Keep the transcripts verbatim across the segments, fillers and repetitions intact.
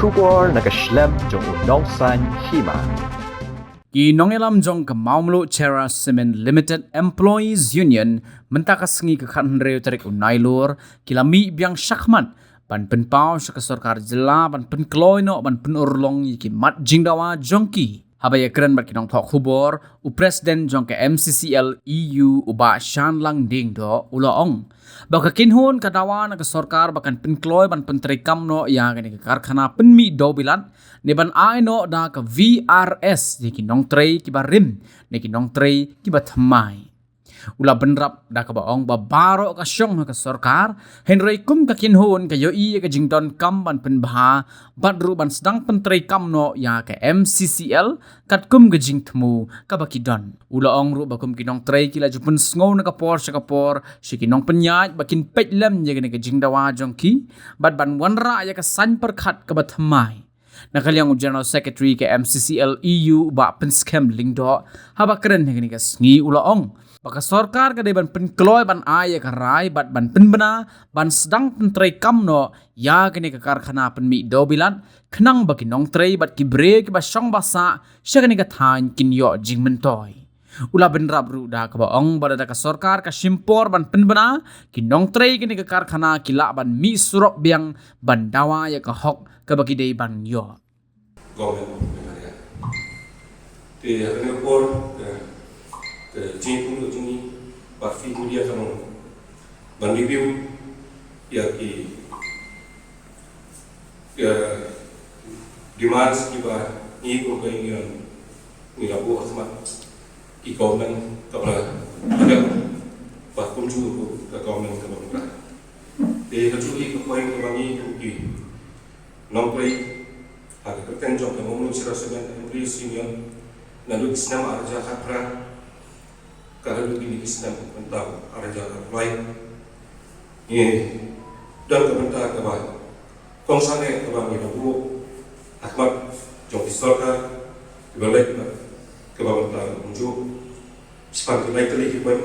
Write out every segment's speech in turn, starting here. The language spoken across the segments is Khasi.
Khubor na ka shlem jong u Nongsaiñ Hima. Ki nongïalam jong ka Mawmluh Terra Cement Limited Employees Union mynta ka sngi ka khathynriew tarik u Nailur ki la mih biang shakhmat ban pynpaw sha ka sorkar jylla ban pynkloi noh ban pynurlong ïa ki mat jingdawa jong ki. Haba ïakren bad ki nongthoh khubor, u President jong ka M C C L E U u Bah Shanlang Diengdoh u la ong ba ka kynhun ka dawa na ka sorkar ba kan pynkloi ban pyntreikam noh ïa kane ka karkhana pynmih dewbilat ne ban ai noh da ka V R S ïa ki nongtrei kiba rim ne ki nongtrei kiba thymmai. U la bynrap da kaba ong ba baroh ka shong ha ka sorkar, hynrei kum ka kynhun ka ïohi ïa ka jingdonkam ban pynbha bad ruh ban sdang pyntreikam noh ïa ka M C C L katkum ka jingthmu kaba ki don. U la ong ruh ba kum ki nongtrei ki la ju pynsngew na ka por sha ka por sha ki nongpynïaid ba kin peit lem ïa kane ka jingdawa jong ki bad ban wanrah ïa ka saiñ pyrkhat kaba thymmai. Na ka liang u General Secretary ka M C C L E U u Bah Pynskhem Lyngdoh haba kren ha kane ka sngi u la ong ba ka sorkar ka dei ban pynkloi ban ai ïa ka rai bad ban pynbna ban sdang pyntreikam noh ïa kane ka karkhana pynmih dewbilat khnang ba ki nongtrei bad ki briew kiba shong ba sah sha kane ka thaiñ kin ïoh jingmyntoi. U la bynrap ruh da kaba ong ba lada ka sorkar ka shim por ban pynbna, ki nongtrei kane ka karkhana ki lah ban mih surok biang ban dawa ïa ka hok kaba ki dei ban ïoh. Government of Meghalaya. Te ha kane ka por ka, ka jingïakhun jong ngi bad phi media ka long ban review ïa ki, ïa demands kiba ngi kum ka union ngi la buh ha khmat ki government kaba la, ba kumjuh ka government kaba la. Te ka jong ngi ka point kaba ngi kum ki nongtrei ha ka kyrteng jong ka Mawmluh Terra Cement Employees Union naduh ki snem ar hajar khatphra, ka la dei kine ki snem mynta ar hajar arphew lai. Ngi don ka bynta kaba kongsan eh kaba ngi la buh ha khmat jong ki sorkar kiba leit bad kaba mynta kumjuh. Shaphang ki lai tylli ki point,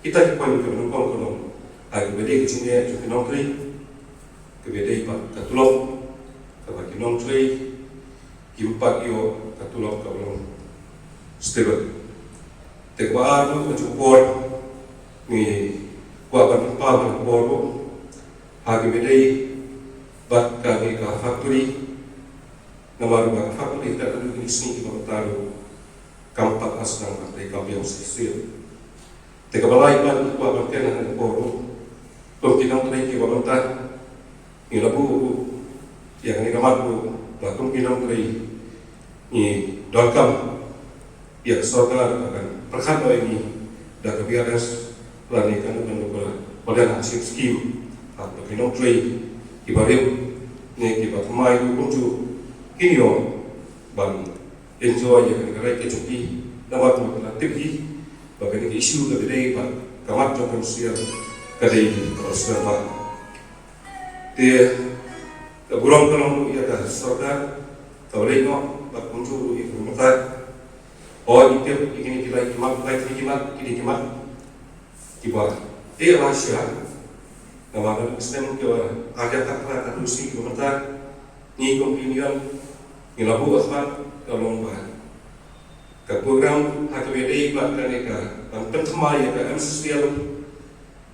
kita ki point kiba nyngkong ka long ha kaba dei ka jingeh jong ki nongtrei, kaba dei bad ka tulop kaba ki nongtrei kim pat ïoh, ka tulop kaba long stable. Te kaba ar ruh ka jingpor ngi kwah ban pynpaw ban pynpaw ruh ha kaba dei bad kane ka factory, namar ba ka factory ka dei kine ki sngi kiba mynta ruh kam pat sdang ban treikam biang shisha. Te kaba lai pat ngi kwah ban kren ha kane ka por ruh, kum ki nongtrei kiba mynta ngi la buh ruh ïa kane ka mat ruh ba kum ki nongtrei ngi donkam ïa ka sorkar ba kan pyrkhat noh ïa ngi da ka V R S lane kano kano ka palian hardship scheme, ha ba ki nongtrei kiba rim ne kiba thymmai ruh kumjuh kin ïoh ban enjoy ïa kane ka right ka jong ki. Namar ba ki la tip hi ba kane ka issue ka dei bad ka mat jong ka M C C L ka dei kaba sdang bha. Te ka burom ka long ruh ïa ka sorkar kaba leit noh bad kumjuh ruh ïa ka sorkar. Hooid ngi tip ïa kine ki lai ki mat, lai tylli ki mat, kine ki mat kiba eh Russia. Namar ka snem kiba ar hajar khatphra ka dei shi kiba mynta ngi kum ki union ngi la buh ha khmat ka long ba ka program ha kaba dei bad kane ka ban pynthymmai ïa ka M C C L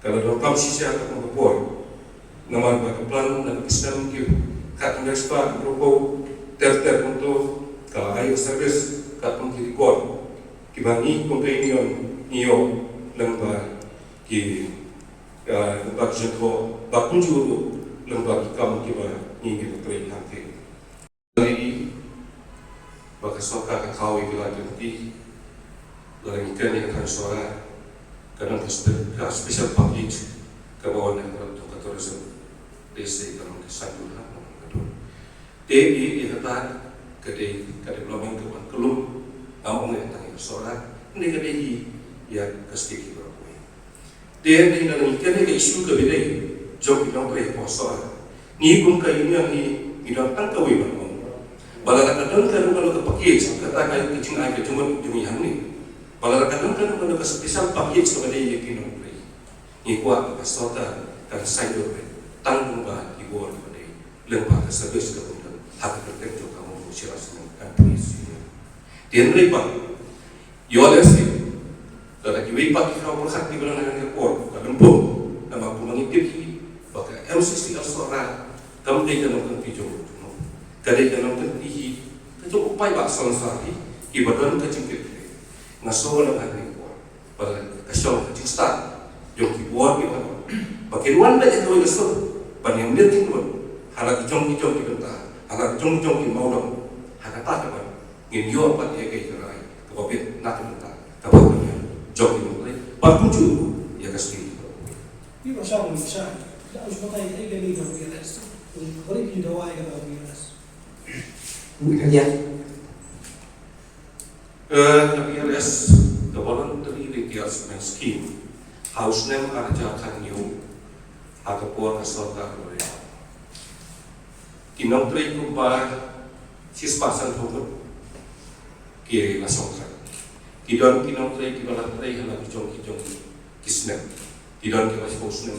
ka la donkam shisha katkum ka por. Namar ba ka plan na ka snem ki khathynriew spah hynriewphew ter ter kumto ka la ai service katkum ki record kiba ngi kum ka union ngi ïoh lyngba ki, ah, lyngba ki jingthoh bad kumjuh ruh lyngba ki kam kiba ngi ngi la trei hangtei. Lei ba ka sorkar ka thaw ïa ki lai ki lynti. Lada ngi kren ïa ka thaiñ Sohra ka don ka spe-, ka special package kaba wan na ka, ka tourism. Dei se ka long ka saiñdur ha ka don. Te ïa kata ka dei ka development kaba kyllum, ngam ong ïa ka thaiñ Sohra, hynrei ka dei hi ïa ka state kiba la poi. Te hynrei lada ngi kren ïa ka issue kaba dei jong ki nongtrei ha Sohra, ngi kum ka union ngi, ngi don tang kawei ban ong. Ba lada ka don kano kano ka package, kata ka, ka jingai ka jingmut jong ngi hangne. Ba lada ka don kano kano ka special package kaba dei ïa ki nongtrei, ngi kwah ba ka sorkar kan saiñdur tang kumba ki bor kaba dei lyngba ka service kaba don. ha ka kyrteng jong ka Mawlai Sharashimen M P C. Te hynrei pat, ïoh lehse lada kiwei pat ki khraw pyrkhat kiba don ha kane ka por ka lympung, namar kumba ngi tip hi ba ka M C C L Sohra kam dei ka nongkynti jong u, ka dei ka nongkynti hi ka jong u paidbah Salonsar hi, kiba don ka jingkit khlieh. Nga sngew ba ha kane ka por ba ka shong ka jingstad jong ki bor kiba don ba kin wan da ïa kawei ka sur ban ïa mih ki bor ha la ki jong ki jong ki bynta, ha la ki jong ki jong ki mawdong. Ha kata ka ban ngin ïoh pat ïa ka rai kaba bit na ka bynta kaba ka jong ki nongtrei ba kumjuh ïa ka state. Ni ba sha ni sha da u shmata ïa ka ni ka B R S. Bari ki dawa ïa ka B R S. Ïa. Eh, ka B R S, ka Voluntary Retirement Scheme, ha u snem ar hajar khathynñiew, ha ka por ka sorkar Lorrain, ki nongtrei kumba shispah sanphew ngut ki la shongthait. Ki don ki nongtrei kiba la trei ha la ki jong ki jong ki snem. Ki don kiba shiphew snem,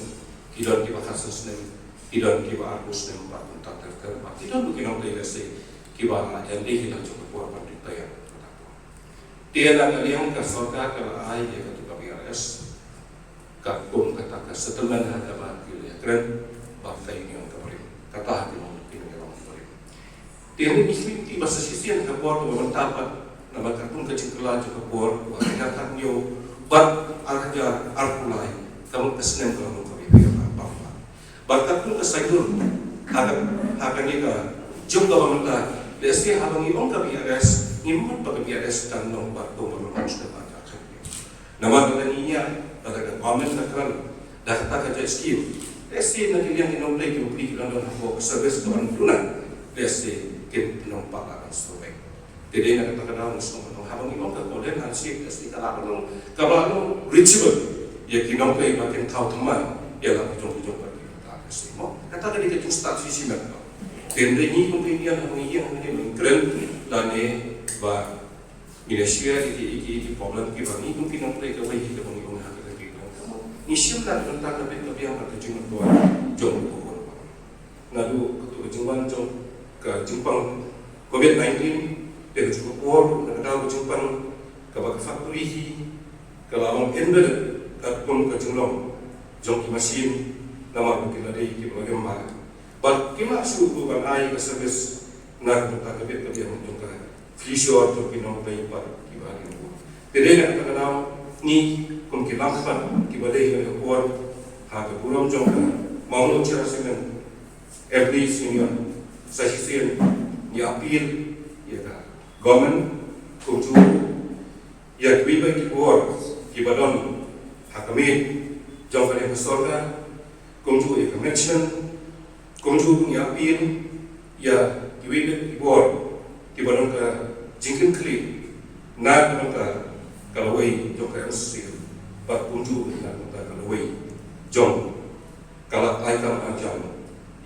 ki don kiba khatsan snem, ki don kiba arphew snem bad kumta ter ter, bad ki don ki nongtrei lehse kiba la jan dei ki la jong ka por ban retire. Te na ka liang ka sorkar ka la ai ïa katu ka B R S katkum kata ka settlement ha kaba ki la ïakren bad ka union ka barim. Kata ha ki nong ki nong barim. Te ngi ngi sngewthuh ba sa shisien ka por kaba mynta pat, namar katkum ka jingkylla jong ka por, ba ka khathynñiew bad ar hajar arphew lai, ka mut ka snem ka long kaba ïapher bha bha. Bad katkum ka saidur ha ka, ha kane ka juk kaba mynta, lehse haba ngi ong ka B R S, ngim mut ba ka B R S kan long bad kumba long ka snem ar hajar khathynñiew. Namar lada ngi ïa, lada ka government ka kren da kata ka jait skim, lehse na ki liang ki nongtrei ki bapli ki dang don hapoh ka service ka ban duna, lehse kin nang pat la dang survey. Te dei na kata ka daw ngi sngew ba haba ngi ong ka golden handshake, lehse ka la ban long kaba long reachable ïa ki nongtrei ba kin thaw thymmai ïa la ki jong ki jong ba ki kata ka skim mo. Kata ka dei ka jingstad shisha met ba. Te dei ngi kum ki Indian haba ngi ïeng hangne ba ngi kren lane ba ngi la share ïa ki, ïa ki, ïa ki problem kiba ngi kum ki nongtrei kawei hi kaba ngi ong ha ka, ka, ka, ka, ngi shim na ka bynta ka bit ka biang bad ka jingmyntoi jong u khun. Naduh kato ka jingwan jong ka jingpang covid nineteen, te ka jong ka por, na ka daw ka jingpang kaba ka factory hi ka la long embedded katkum ka jinglong jong ki machine, namar ba ki la dei kiba la ïam bha. Bad kim lah shuh ruh ban ai ka service na ka bynta ka bit ka biang jong ka future jong ki nongtrei bad kiba ha ki nongbuh. Te dei na kata ka daw ngi kum ki langkhat kiba dei ha ka por, ha ka burom jong ka Mawlai Sharashimen Employees Union, sa shisien ngi appeal ïa ka government kumjuh ïa kiwei pat ki bor kiba don ha ka miej jong ka liang ka sorkar, kumjuh ïa ka management, kumjuh ngi appeal ïa kiwei pat ki bor kiba don ka jingkynkhlieh na ka bynta ka lawei jong ka M C C L, bad kumjuh na ka bynta ka lawei jong ka lad ai kam ai jam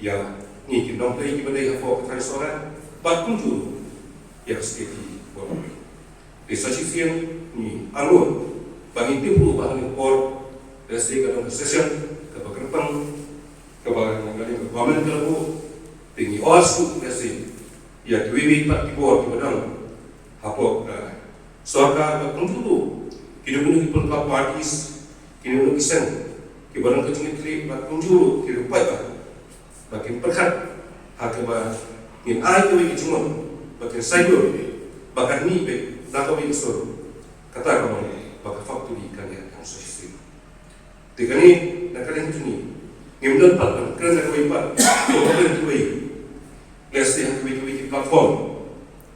ïa ngi ki nongtrei kiba dei hapoh ka thaiñ sorkar, bad kumjuh ïa ka state hi baroh. Te sa shisien ngi angnud ba ngi tip ruh ba ha kane ka por, lehse ka don ka session kaba kyrpang kaba ngi ka dei ka government ka la buh. Te ngi ask ruh lehse ïa kiwei pat ki bor kiba don hapoh ka sorkar bad kumjuh ruh kino kino ki political parties, kino kino ki seng kiba don ka jingkitkhlieh bad kumjuh ruh ki ruh paidbah ba kin pyrkhat ha kaba ngin ai kawei ka jingmut ba kin saidur ba kan mih beit na kawei ka sur. Kata ka long ba ka factory kan ïaid tang sa shisien. Te kane na ka liang jong ngi ngim don pat ban kren na kawei pat, to kren kiwei. Lehse ha kiwei kiwei ki platform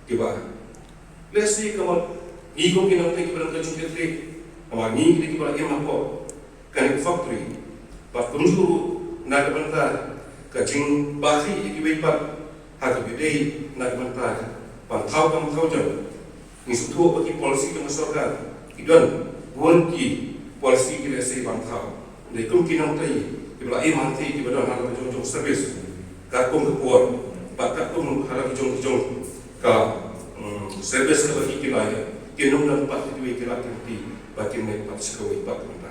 kiba lehse ka mut ngi kum ki nongtrei kiba don ka jingkitkhlieh, namar ngi ki dei kiba la im hapoh kane ka factory. Bad kumjuh ruh na ka bynta ka jingbakla ïa kiwei pat ha kaba dei na ka bynta ban thaw kam thaw jam. Ngi sngewthuh ba ki policy jong ka sorkar ki don bun ki policy ki lehse ban thaw. Dei kum ki nongtrei kiba la im hangtei kiba don ha la ka jong jong service katkum ka por, bad katkum ha la ka jong jong ka, mm, service kaba ki ki la ïa, kin ym don pat kiwei ki lad ki kti ba kin leit pat sha kawei pat kumta.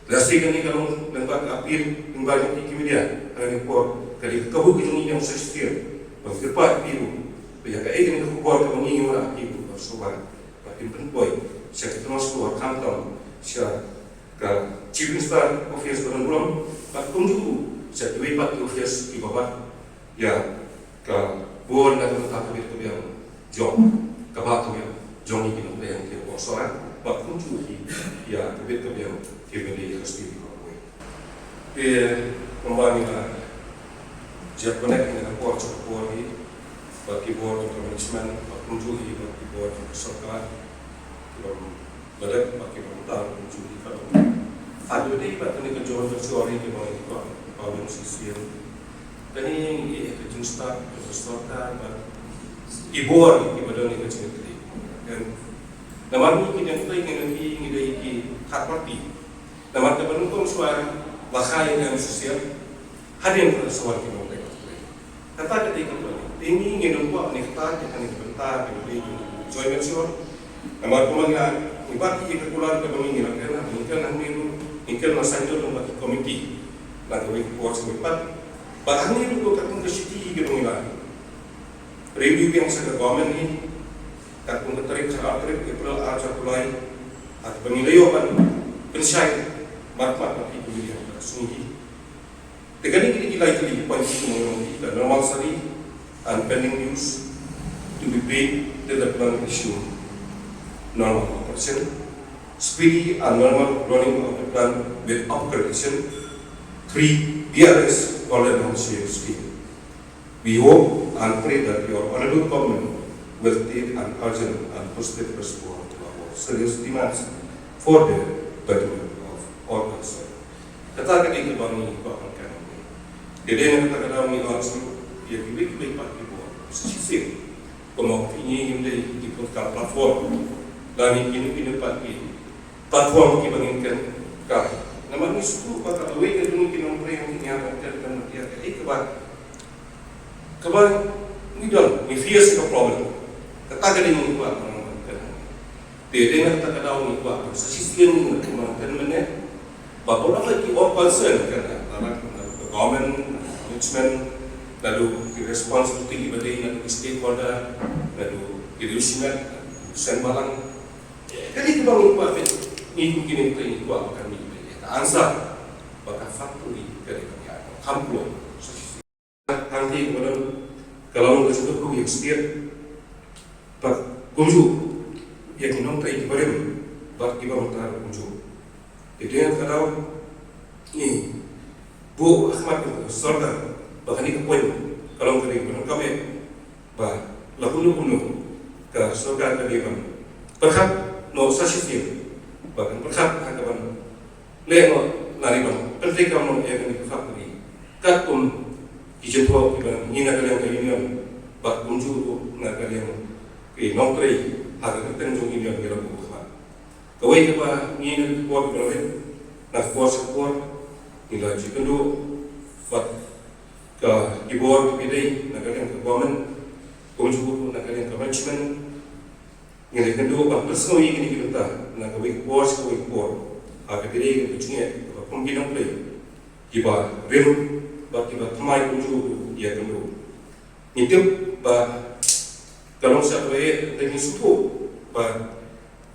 Lehse kane ka long lyngba ka appeal lyngba jong ki, ki media ha kane ka por, ka dei ka kabu ka jong ngi ïa sa shisien. Ba ngi kyrpad ïa phi ruh ba ïa kaei kane ka khubor kaba ngi ïoh na phi ruh ba sngewbha ba phin pynpoi sha ka tnat sngewbha khamtam sha ka Chief Minister Office ba don burom bad kumjuh sha kiwei pat ki office kiba bat ïa ka bor na ka bynta ka bit ka biang jong ka bor ka biang jong ngi ki nongpynïaid ki bor Sohra bad kumjuh hi ïa ka bit ka biang ki bynta ïa ka state. Te kumba ngi la jia connect na ka por sha ka por hi bad ki bor jong ka management bad kumjuh hi bad ki bor jong ka sorkar kiba la dep bad kiba mynta kumjuh hi ka long. Hadien ba dei bad kane ka joint venture hi kiba ngi kwah ba wan shisien. Kane hi ka jingstad ka sorkar bad ki bor kiba don hi ka jingkyrkhu. Namar ngi ki nongtrei ngi ngi dei ki third party. Namar kaba nyngkong shuwa ba khai ïa ka M C C L hadien ba la sa wan ki nongtrei. Kata ka dei ka plan. Te ngi ngi nang buh ne kata ka kane ka bynta ka dei ka joint venture. Namar kumba ngi la ngi bat ïa ka kular kaba ngi ngi la kren ngi kren hangne ruh ngi kren la saiñ jong ngi ki komiti. La kawei ka por sa kawei pat. Ba hangne ruh ka kum ka city ka dong ngi la review biang sa ka government ni. Katkum ka tarik khatar tarik April ar hajar arphew lai. At ba ngi la ïoh ban pynshai mat mat mat ïa ka sngi. Te kane ki dei ki lai tylli ki point ki nongïalam ki, ka normal study and pending dues to be paid till the plan issue normal operation. Speedy and normal running of the plan with upgradation. Three, B R S called an scheme. We hope and pray that your honorable government will take an urgent and positive response to our serious demands for the betterment of all concerned. Kata ka dei kaba ngi kwah ban kren. Te dei na kata ka daw ngi ong shuh ïa kiwei kiwei pat ki bor sa shisien. Kumba ngi ngim dei ki pun ka platform lane kino kino pat ki platform kiba ngin kren ka. Namar ngi sngewthuh ba kawei ka jong ki nongtrei ngi ïa ka kren ka ïa ka ei kaba kaba ngi don ngi face ka problem. Kata ka dei ngi kwah ban kren. Te dei na kata ka daw ngi kwah sa shisien ngi kwah ban kren mynne. Ba ba la ki all concern ka na ka government, management, naduh ki responsibility kiba dei naduh ki stakeholder, naduh ki leadership, sen balang. Kane kaba ngi kwah peit ngi kum kine ngi kwah ba kan mih ka answer ba ka factory ka dei ka kham kloi. Hangtei kaba don ka long ka jingkyrkhu ïa ka state bad kumjuh ïa ki nongtrei kiba rim bad kiba mynta kumjuh. Te dei na ka daw ngi buh ha khmat ka sorkar ba kane ka point ka long ka dei kaba nang kame ba la kumno kumno ka sorkar ka dei ban pyrkhat noh sa shisien ba kan pyrkhat ha kaban leh noh lane ban pyntreikam noh ïa kane ka factory katkum ki jingthoh kiba ngi na ka liang ka union bad kumjuh ruh na ka liang ki nongtrei ha ka kyrteng jong union ngi la buh ha khmat. Kawei kaba ngi na ka por kiba la leit na ka por sha ka por ngi la ju ïakynduh bad ka ki bor kiba dei na ka liang ka government kumjuh ruh na ka liang ka management. Ngi la ïakynduh ban pynsngew ïa kine ki bynta na kawei ka por sha kawei ka por ha kaba dei ka jingeh kaba kum ki nongtrei kiba rim bad kiba thymmai kumjuh ïa kynduh. Ngi tip ba ka long sha kaba eh te ngi sngewthuh ba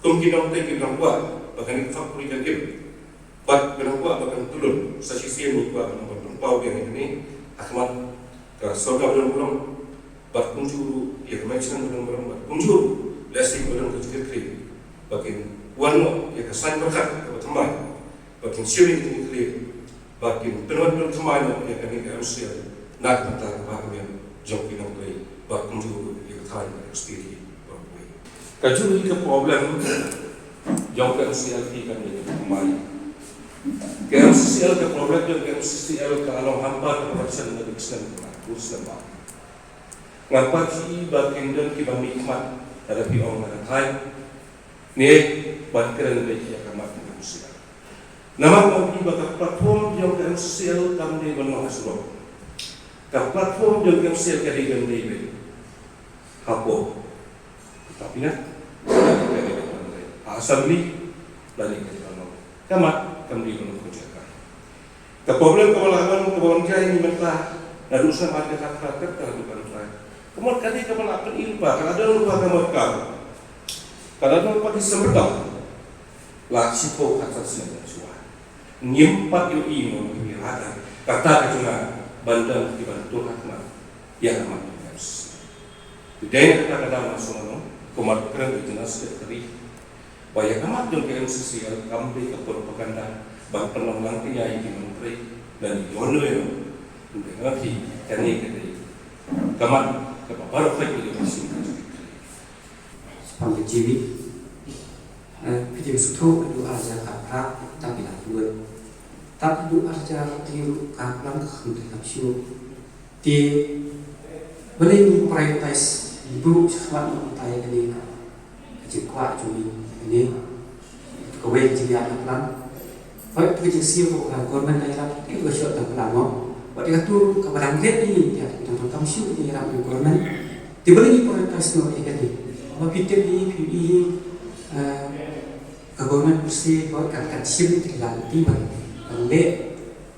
kum ki nongtrei ki nang kwah ba kane ka factory kan im. Bad ka nang kwah ba kan tlun sa shisien ngi kwah ban pynpaw ïa kane ha khmat ka sorkar ba don burom bad kumjuh ruh ïa ka management ba don burom bad kumjuh ruh lehse ba don ka jingkyrkhu ba kin wan noh ïa ka saiñ pyrkhat kaba thymmai ba kin shim ïa ka jingkyrkhu ba kin pynwan pynkhmai noh ïa kane ka M C L na ka bynta ka bha ka miat jong ki nongtrei bad kumjuh ruh ïa ka thaiñ ka state hi baroh kawei. Kajuh hi ka problem jong ka M C L hi kan dei ka thymmai. Ka M C C L ka problem jong ka M C C L ka long hamper ka production na ka business ka business ba. Nga pat hi ba kin don kiba mih khmat lada phi ong na ka thaiñ ne ban kren beit ïa ka mat ka M C L. Namar nga ong hi ba ka platform jong ka M C C L kam dei ban long ha surok. Ka platform jong ka M C C L ka dei ban dei beit hapoh ka cabinet, ka dei ban dei ha assembly, lane ka dei ban long ka mat, kam dei ban long ka jaka. Ka problem kaba la wan kaba wan jai ni mynta naduh snem ar hajar khatphra ter haduh khatphra Ka mut ka dei kaba la pyni lypa, ka la don lypa ka mut ka, ka la don lypa ki symbols. La shiphew khatsan snem shuwa. Ngim pat ïohi mo ki rata. Kata ka jong nga ban don ki ban tur ha khmat ïa ka mat ka. Te dei na kata ka daw nga sngewbha kumba kren ka jong nga secretary ba ïa ka mat jong ka M C C L kam dei ka propaganda ban pynlong lang ïa ki myntri lane ïoh ïoh. Te nga ki kane ka dei ka mat kaba baroh peit ïa ka shisha. Spam ka G B. Eh, phi jingsngewthuh haduh ar hajar khatphra, tang ki la pynlut. Tang haduh ar hajar hynriew ka plan ka kham trei kham shuh. Te balei ngi prioritize, ngi buh shakhmat noh mynta ïa kane ka jingkwah jong ngi, kane kawei ka jingïaid ka plan. Hooid, ka jingsiew ka government ka ïarap, ka short term plan mo. Wat ïa katu kaba dang rit ïa ngi, ïa ka dang kam shuh ka ïarap ka government. Te balei ngi prioritize noh ïa kane? Ba phi tip ïa, phi ïohi, eh, ka government policy ba kan, kan shim ïa ki lad lynti ban, ban leh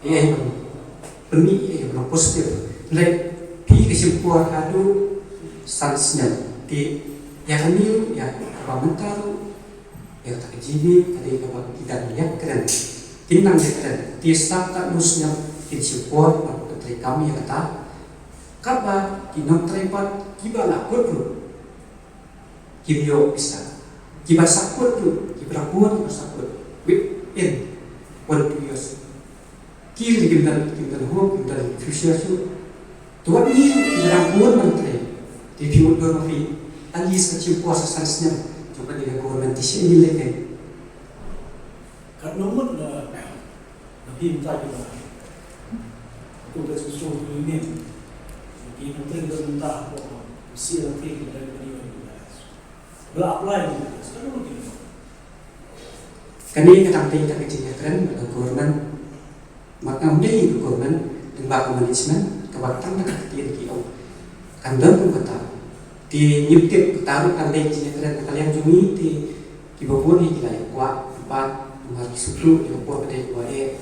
ïa, ïa ban pynmih ïa, ïa ban positive. Leh phi ka shim por haduh san snem. Te ïa kane ruh, ïa kaba mynta ruh, ïa kata ka G B ka dei kaba ki dang ïakren. Kin nang ïakren. Te sa katno snem kin shim por ban pyntreikam ïa kata. Kaba ki nongtrei pat kiba la kut ruh kim ïoh pisa. Kiba sa kut ruh, kiba la kut, kiba sa kut within one two years. Ki ruh kim don, kim don hope, kim don future shuh. Te wat ngi ruh kiba dang bun ban trei. Te phi mutdur ma phi, at least ka shim por sa san snem jong kane ka government, te shisha ngi leh kai. Katno ngut na, na phi mynta kiba, kum ka jingsngew union, ki nongtrei ka mynta hapoh C L P ki la dei ban ïoh, ba la apply ki, katno ngut ki la ïoh? Kane ka dang dei tang ka jingïakren bad ka government. Bad ngam dei ka government, lyngba ka management kaba tang da ka ktien ki ong kan don kum kata. Te ngim tip, kata ruh kan dei ka jingïakren na ka liang jong ngi. Te kiba bun hi ki la ïa kwah, bad namar ki sngewthuh ïa ka por ka dei kaba eh.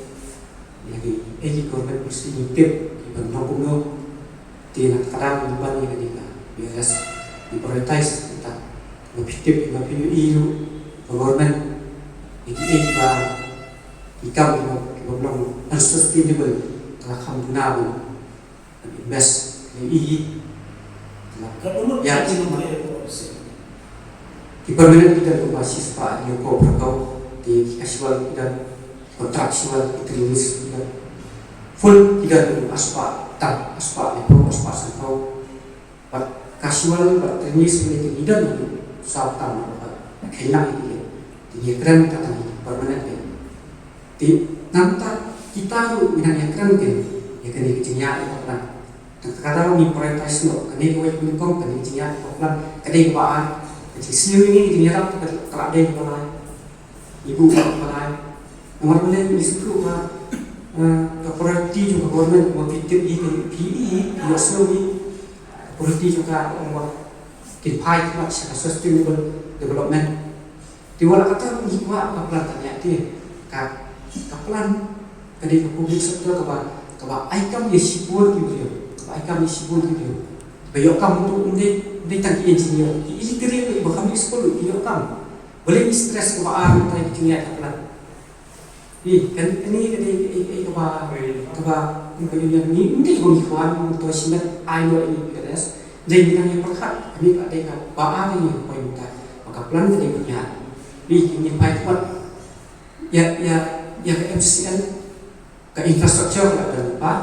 Ïa ki, eh, ki government policy ngim tip ki ban long kumno. Te na kata ka daw ngi ban ïa kane ka B R S, ngi prioritize kata. Ba phi tip, ba phi ïohi ruh ka government ïa ki, eh, kiba, ki kam kiba, kiba long unsustainable, ka la kham duna ban invest, ka la ïohi. Ka la, ïa, ki permanent ki don kumba shispah hynñiewphew phraphew, te ki casual ki don, contractual, ki trainees ki don. Full ki don ar spah tam, ar spah laiphew, ar spah sanphew. Bad casual bad trainees ki don saw tam, bad ka kynang ïa ki. Te ngi kren ka tang permanent ki. Te nangta kita ruh ngi nang ïakren kein ïa kane ka jingïaid ïa ka plan. Tang kata ruh ngi prioritize noh kane kawei ka nyngkong, kane ka jingïaid ïa ka plan ka dei kaba ar. Ka jingsniew ïa ngi ka jingïarap ka, ka la dei kaba lai. Ngi buh kaba lai. Namar balei? Ngi sngewthuh ba, eh, ka priority jong ka government, ba phi tip ïa ka P E, ïa ka priority jong ka, ong ba kin phai khmat sha ka sustainable development. Te wat la katta ngi kwah ka plan kan ïaid te. Ka, ka plan ka dei ka public sector kaba, kaba ai kam ïa shibun ki briew, kaba ai kam ïa shibun ki briew. Ba ïoh kam ruh ym dei, ym dei tang ki engineer, ki illiterate ruh, kiba kham leit skul ruh ki ïoh kam. Balei ngi stress kaba ar mynta ïa ka jingïaid ka plan? Ïa kane, kane ka dei, eh, eh, kaba, kaba, kaba ïa ngi, ngi, ngi, ngi kwah, ngi to shimet, ai lo ïa ngi ka rest. Dei ngi nang ïa pyrkhat, kane ka dei kaba ar ïa ngi ka point mynta. Ba ka plan ka dei ban ïa. Ngi, ngi phai pat ïa, ïa, ïa ka M C L, ka infrastructure ka la don pat,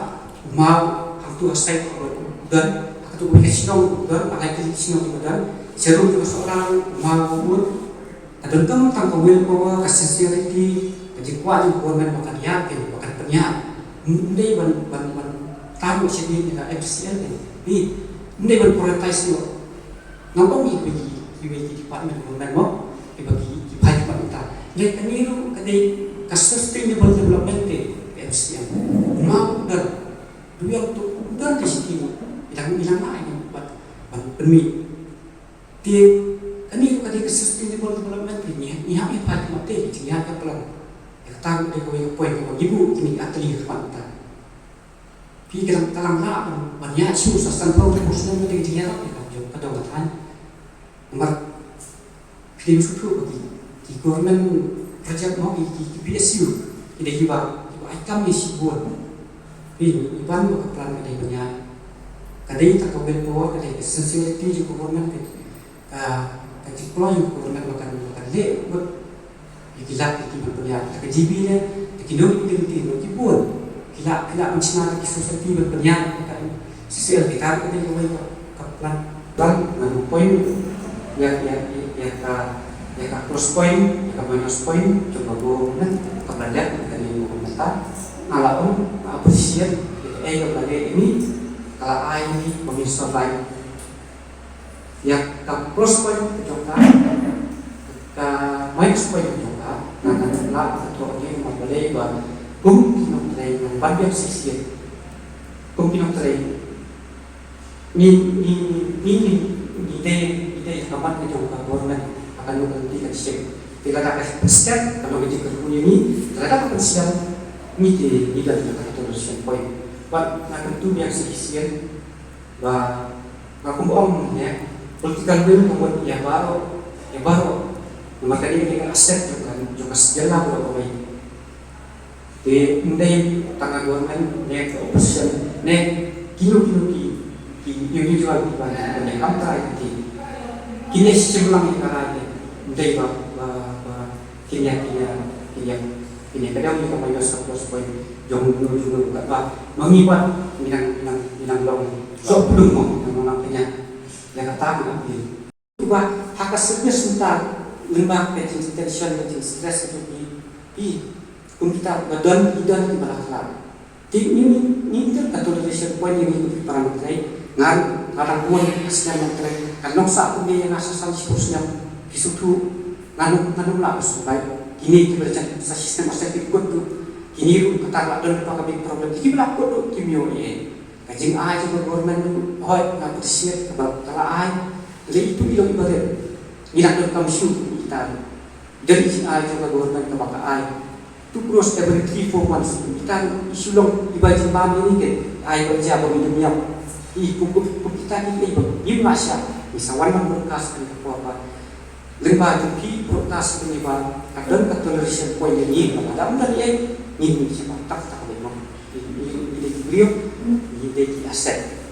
u maw, hangtu ha side ka la don, ha katu ka shnong ka la don, ha lai ka shnong ka la don, sharum ka Sohra, u maw, u mut, Ka don tang ka willpower, ka sincerity, ka jingkwah jong ka government ba kan ïaid, ba kan pynïaid. Ym dei ban, ban, ban tang ba shadien ïa ka M C L. Ym dei ban prioritize ïa. Ngam ong ïa kiwei ki, kiwei ki department government mo, kiba ki, ki phai department ta. Dei kane ruh ka dei ka sustainable development te ka M C L. Ym don, du ïa tu don ka city mo. Ïa dang, ïa dang na ïa ban, ban pynmih. Te kane ruh ka dei ka sustainable development, te ngi, ngi hap ïa phai khmat te, te ngi hap ïa plan. Ïa kata ruh dei kawei ka point kaba ngi buh kine ki atelier khmat ta. Phi ka lang ka lang lah ban ban ïa shu sa san phew hynriew percent ka dei ka jingïarap ïa ka jong ka dong ka thaiñ. Namar phi dei shu thuh ba ki ki government project mo ki ki ki P S U ki dei kiba kiba ai kam ïa shibun. Phi i ban ba ka plan ka dei ban ïa ka dei ta ka willpower ka dei ka sincerity jong ka government ka ka ka jingkloi jong ka government ba kan ba kan leh bad Ki lak ki ban pynïar ta ka G B ne ta ki nong ki ki nong ki bun. Ki lak ki lak ban shna ta ki society ban pynïar ta ka C C L ki tar ka dei kawei ka ka plan. Ban ngan point ïa ïa ïa ka ïa ka plus point ïa ka minus point jong ka government ka plan ïa ka dei government ta. Nga la ong nga appreciate ïa ka ei ka plan ïa ini ka la ai ni ka min supply. Ïa ka plus point ka jong ka, ka minus point ka jong ka, na ka la ka to ni ma balei ba kum ki nongtrei ngan ban biang shisien. Kum ki nongtrei ni ni ni ni ni dei ni dei ka mat ka jong ka government akan lu kan ti kan shisien. Ti ka da ka step ka nong ka jing ka ni ni ka da ka shisien ni ti ni da ka to shisien point. Ba na ka tu biang shisien. Ba nga kum ong ne political will ka mut ïa baroh ïa baroh. Namar kane ka dei ka asset jong ka jong ka sdang baroh kawei. Te ym dei tang ka government ne ka opposition ne kino kino ki ki individual ki ba ne kam trai ki kine shim lang ïa ka rai ne ym dei ba ba ba Kine, kine, kine, kine ka dei ka maios ka plus point jong u jong u katba ma ngi pat ngi nang ngi nang ngi nang long so pudung mo ngi nang nang kine. Ïa kata ka appeal. Ba ha ka service mynta lyngba ka jing tension ka jing stress ka jong i i kum kita ba don i don ki ba la khlad. Te ngi ngi ngi ngi ka toleration point ngi ngi para menteri ngan ngan dang bun ka snem menteri kan nongsa kum ïa nga sa san sipur snem ki suthu ngan ngan nong la sumbai kine ki berjan sa system asa ki kut tu kini ru kata la don pa ka big problem ki bla kut tu ki mio ïa ka jing ai ka government tu hoi nga appreciate ka ba ka la ai le itu ilo ibarat ngi nak don kam shu kita Dari jing ai jong ka government kaba ka ai two crores every three four months. Ita i shu long i bai jingbam ïa ngi ke ai ba jia ba mi dum ïap. I kum kum kum kita ki ei ba ngim lah shah. I sa wan ban broadcast ka por ba lyngba jong ki broadcast ka ni ba ka don ka toleration point ïa ngi ba da ym don ei ngin ngi shah ba tak tak ba mo. I i i dei ki briew i dei ki asset.